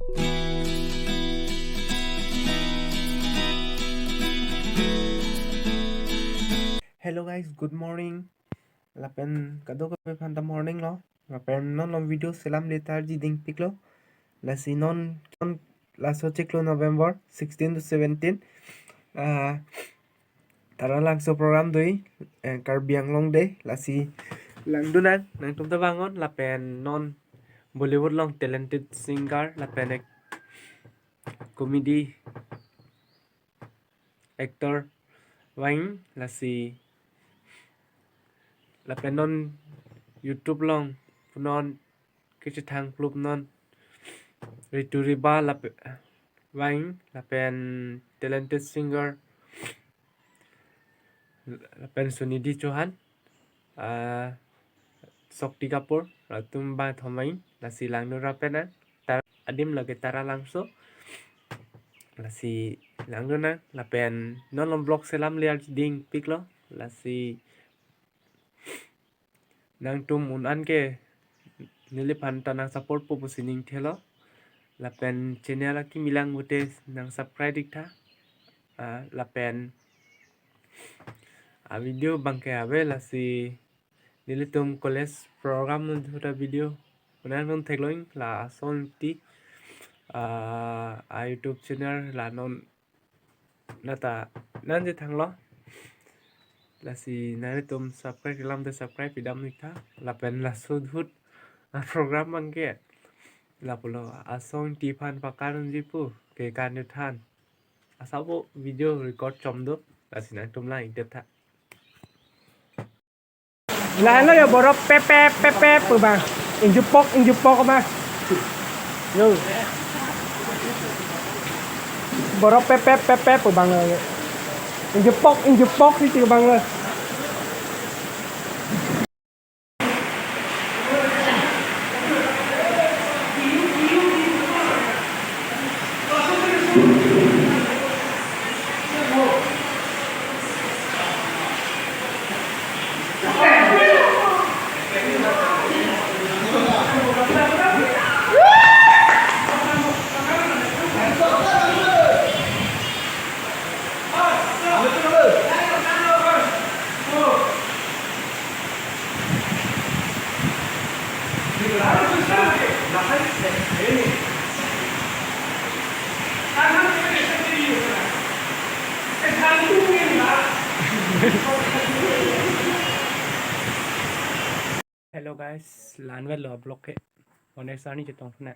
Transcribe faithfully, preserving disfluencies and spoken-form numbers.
Hello guys, good morning. Lapen kadokave aphanta morning lo. Lapen non long video selam letar ji dingpiklo. Lasi non, non laso chiklo November sixteen to seventeen. Ah, Taralangso program do, eh, Karbi Anglong Day. Lasi langdun nang, nangtum ta vangnon. Lapen non Bollywood long talented singer lapen ek-, comedy actor vang, lasi lapen non YouTube long punon kachethang klub non Ritu Riba lapen vang, lapen talented singer lapen Sunidhi Chauhan, ah, Shakti Kapoor, latum bangthom vang. Lasi langdun rap nang. Tar-, adim lake Taralangso. Lasi langdun nang. Lapen non long vlog selam letar ji dingpiklo. Lasi nangtum un-an ke neliphan ta nang support po pusi ning thelo. Lapen channel akimi lang pute nang subscribe iktha. Ah, lapen a video abangke ave. Lasi nelitum college program nang thuta video nangtum theklong, la asong ti, ah, a YouTube channel la non nata nangchethanglo. Lasi nangtum subscribe kelang te subscribe pidam iktha. Lapen laso ahut a program abangke lapulo, asong ti aphan pakan unji pu ke kan than. Asabo video record chom do. Lasi nangtum lang iktha. Lahenlo yo, borok pep pep pep pep pu abang. Ingjupok ingjupok abang. Yo. Borok pep pep pep pep pu abang lo. Ingjupok ingjupok si abang lo. Hello guys, la-an avelo vlog ke. Onek sarni chetong na.